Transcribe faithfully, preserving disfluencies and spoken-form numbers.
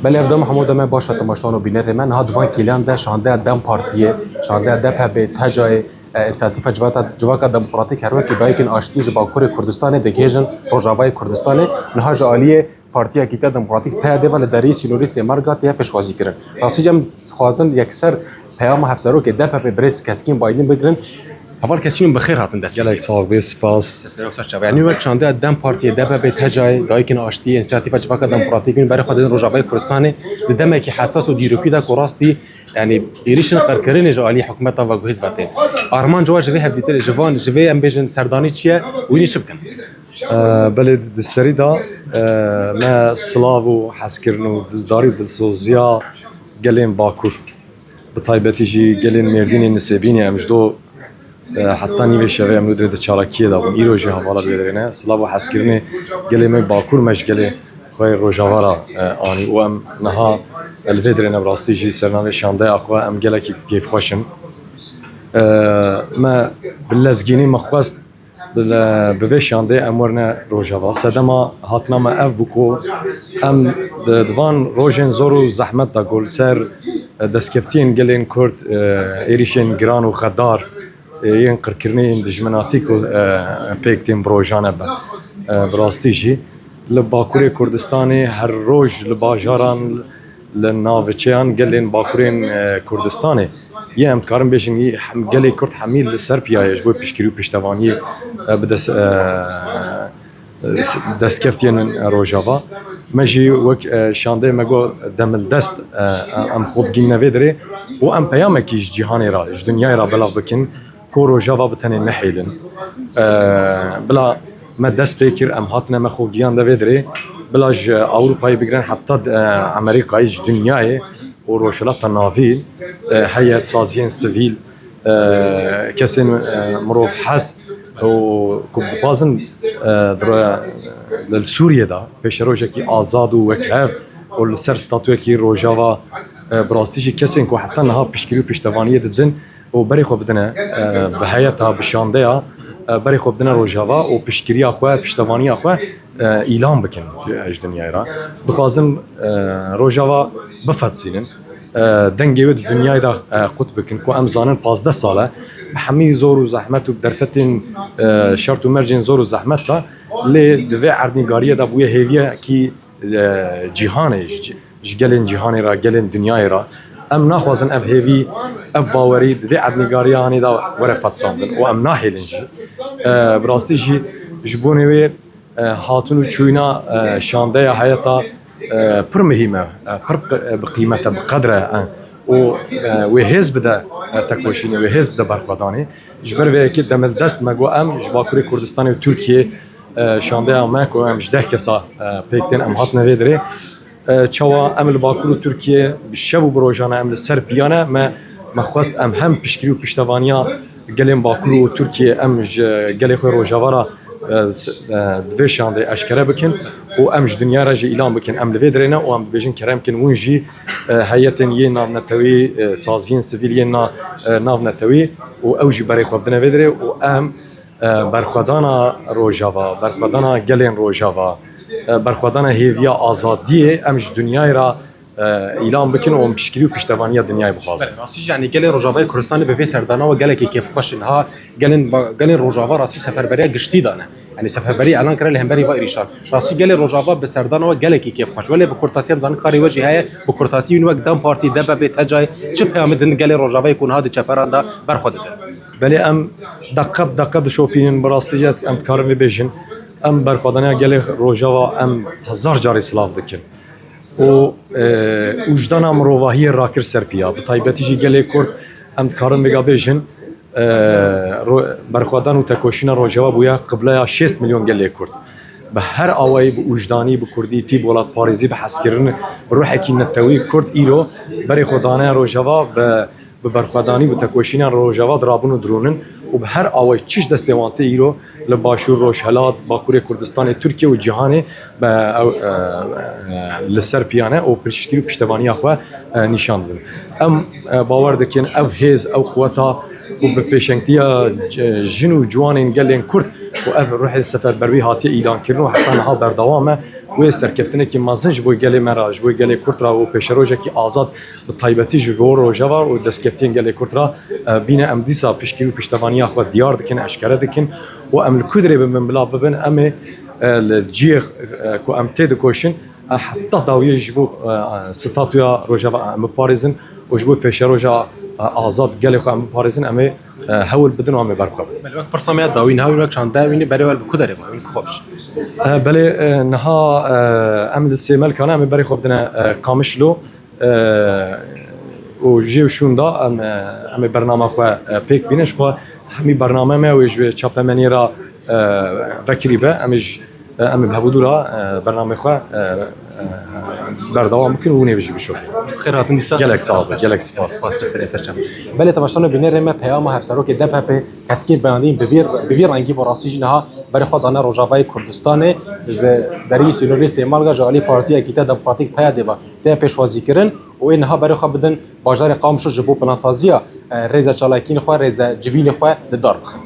Belê, ev dem hemû demê baş ve temaşevan û bînerê me. Niha di van kêliyan de şandeya DEM Partiyê, şandeya DPP'ê, TECA'yê, e, Însiyatîfa Civata-, Civaka Demokratîk her wekî dayikên aştiyê ji Bakurê Kurdistanê digihêjin Rojavayê Kurdistanê. Niha ji aliyê partiyekî te demokratîk, PYD, ve li deriyê sînorî Sêmerga tê pêşwazî kirin. Rastî jî em dixwazin yekser peyama hevserokê DPP'ê birêz Keskîn Baydîn bigirin. Heval Keskîn, bi xêr hatin dest. Gelek sax bê, spas. Te serok ser çava. Yanî wek şandeya DEM Partiyê, DPP'ê, TECA'yê, dayikên aştiyê, Însiyatîfa Civaka Demokratîk û berê xwe didin Rojavayê Kurdistanê di demekî hesas û dîrokî de ku rastî, yanî, êrîşên qirkirinê ji alî hikûmeta veguhêz ve tên. Armanca we ji vê hevdîtinê, ji van, ji vê em bêjin serdanî çi ye û hûn ê çi bikin? E, belê, di serî de, e, me silav û hezkirin û dildarî û dilsoziya gelên Bakur, bi taybetî jî gelên Mêrdînê, Nisêbînê, em ji do, e, heta nîvê şevê em li dirê di çalakiyê de bûn. Îro jî hevala bi vê derê ne. Silav û hezkirinê gelê me Bakur, me ji gelê xwe Rojava re, e, anî û em niha, e, li vê derê ne, bi rastî jî ser navê şandeya xwe em gelekî kêfxweş in. E, me bi lezgînî me xwest bi, bi vê şandê em werine Rojava. Sedema hatina me ev bû ku em di, di van rojên zor û zehmet de ku li ser, e, destkeftiyên gelên Kurd, e, êrîşên giran û xedar, e, yên qirkirinê yên dijminatî ku, e, pêk tên bi rojane be. E, bi rastî jî li Bakurê Kurdistanê her roj li bajaran, li navçeyan gelên Bakurên, e, Kurdistanê yê em dikarin bêjin, yê hem gelê Kurd hemî li ser piya ye ji bo piştgirî û piştevaniyê, e, bi dest, e, e, destkeftiyên Rojava. Me jî wek, e, şandeyê me got, demildest, e, em xwe bigînine vê derê û em peyamekî ji cîhanê re, ji dinyayê re belav bikin ku Rojava bi tenê nehêlin. E, bila me dest pê kir, em hatine me xwe giyande vê derê. Bila ji Ewropayê bigirin heta, e, Amerîkayê, ji dinyayê û Rojhilata Navîn, e, heye saziyên sivîl, e, kesên, e, mirov hez û ku bixwazin, e, dire-, li Sûriyê de pêşerojekî azad û wekhev û li ser statuyekî Rojava, e, bi rastî jî kesên ku heta niha piştgirî û piştevaniyê didin, û berê xwe bidine, e, bi heyeta, bi şandeya, e, berê xwe bidine Rojava û piştgiriya xwe, piştevaniya xwe, e, îlan bikin ji, ji dinyayê re. Dixwazim, e, Rojava bifetisînin. E, dengê wê di dinyayê de, e, qut bikin ku em zanin pazdeh sal e bi hemî zor û zehmet û bi derfetên, e, şert û mercên zor û zehmet de, lê di vê erdnîgariyê de bûye hêviyekî, e, cîhanê, ji, ji gelên cîhanê re, gelên dinyayê re. Em naxwazin ev hêvî, ev bawerî di vê erdnîgariya hanê de were fetisandin û em nahêlin jî. E, bi rastî jî ji bonê wê, e, hatin û çûyîna, e, şandeya heyeta, e, pir muhîm e, e, pir qi-, e, bi qîmet e, bi qedr e, e, û, e, wê hêz bide, e, tekoşînê, wê hêz bide berxwedanê. Ji ber vê yekê demildest me got em ji Bakurê Kurdistanê û Tirkiyê, e, şandeya me ku em ji deh kesa, e, pêk tên, em hatine vê derê. E, çawa em li Bakur û Tirkiyê bi şev û bi rojane em li ser piya ne, me, me xwest em hem piştgirî û piştevaniya gelên Bakur û Tirkiyê em ji gelê xwe Rojava re, e, s-, e, di vê şandê eşkere bikin û em ji dinya re jî îlan bikin. Em li vê derê ne û em dibêjin kerem kin hûn jî, e, heyetên yên navnetewî, e, saziyên sivîl yên na-, e, navnetewî û ew jî berê xwe bidine vê derê û em, e, berxwedana Rojava, berxwedana gelên Rojava, e, berxwedana hêviya azadiyê em ji dinyayê re, e, îlan bikin û em piştgirî û piştevaniya dinyayê bixwazin. Belê, rastî jî, yanî gelê Rojavayê Kurdistanê bi vê serdana we gelekî kêfxweş in. Ha, gelên ba-, gelên Rojava rastî seferberiya giştî dane. Yanî seferberî elan kire li hemberî va êrîşan. Rastî gelê Rojava bi serdana we gelekî kêfxweş. Welê bi kurtasî em zanin karê we jî heye, bi kurtasî wîn wek DEM Partî, DPP, TECA'yê çi peyamê din gelê Rojavayê ku niha di çeperan de berxwe didin? Belê em deqe bi deqe dişopînin, bi rastî jî em dikarin vê bêjin. Em berxwedaniya gelê Rojava em hezar carî silav dikin. Û, e, ûjdana mirovahiyê rakir ser piya. Bi taybetî jî gelê Kurd em dikarin vêga bêjin, e, ro-, berxwedan û tekoşîna Rojava bûye qibleya şêst milyon gelê Kurd. Bi her awayî, bi ûjdanî, bi kurdîtî, bi welatparêzî, bi hezkirin, bi ruhekî netewî Kurd îro berê xwe dane Rojava, bi bi berxwedanî, bi tekoşîna Rojava dirabûn û dirûnin û bi her awayî çi ji destê wan tê îro li Başûr, Rojhelat, Bakurê Kurdistanê, Tirkiye û cîhanê be ew, e, e, li ser piya ne û piştgirî û piştevaniya xwe, e, nîşan didin. Em, e, bawer dikin ev hêz, ew quweta ku bi pêşengtiya c-, jin û ciwanên gelên Kurd û ev ruhê seferberwî hatiye îlankirin û heta niha berdewam e, Wê serkeftinekî mezin ji bo gelê me re, ji bo gelê Kurd re û pêşerojekî azad, bi taybetî ji bo Rojava û destkeftiyên gelê Kurd re, e, bîne. Em dîsa piştgirî û piştevaniya xwe diyar dikin, eşkere dikin û em li ku dirê bibin bila bibin, em ê, e, li cihê, e, ku em tê dikoşin, e, heta dawiyê ji bo, e, statûya Rojava em biparêzin û ji bo pêşeroja, e, azad gelê xwe em biparêzin, em ê, e, hewl bidin û em ê berxwe bidin. Belê, wek pirsa me ya dawî niha wî wek çanda wînî berê we li ku derê ma wî ku xwe bişî? E, belê, e, niha, e, em li Sêmelkan e, em ê berê xwe bidine, e, Qamişlo, e, û jê û şûnda em, e, em ê bernama xwe, e, pêk bînin. Ji xwe hemî bername me wê ji wê çapemeniyê re, e, vekirî be. Em ê ji, e, em ê bi hevûdû re, e, bernamê xwe, e, e, berdewam bikin û hûn ê jî bişopin. Xêr hatin dîsa. Gelek sağ olun, gelek spas. Spas, serê ser çem. Belê, temaşevanê, bînerê me peyama hevserokê D P P Keskîn Beyandîn bi vî, bi vî rengî bo rastî jî niha berê xwe dane Rojavayê Kurdistanê, ji deriyê sînorê Sêmalga ji alî Partiya Yekîtiya Demokratîk, P Y D, ve tê pêşwazîkirin û ê niha berê xwe bidin bajarê Qamişlo ji bo plansaziya, e, rêze çalakiyên xwe, rêze civînê xwe li dar bixin.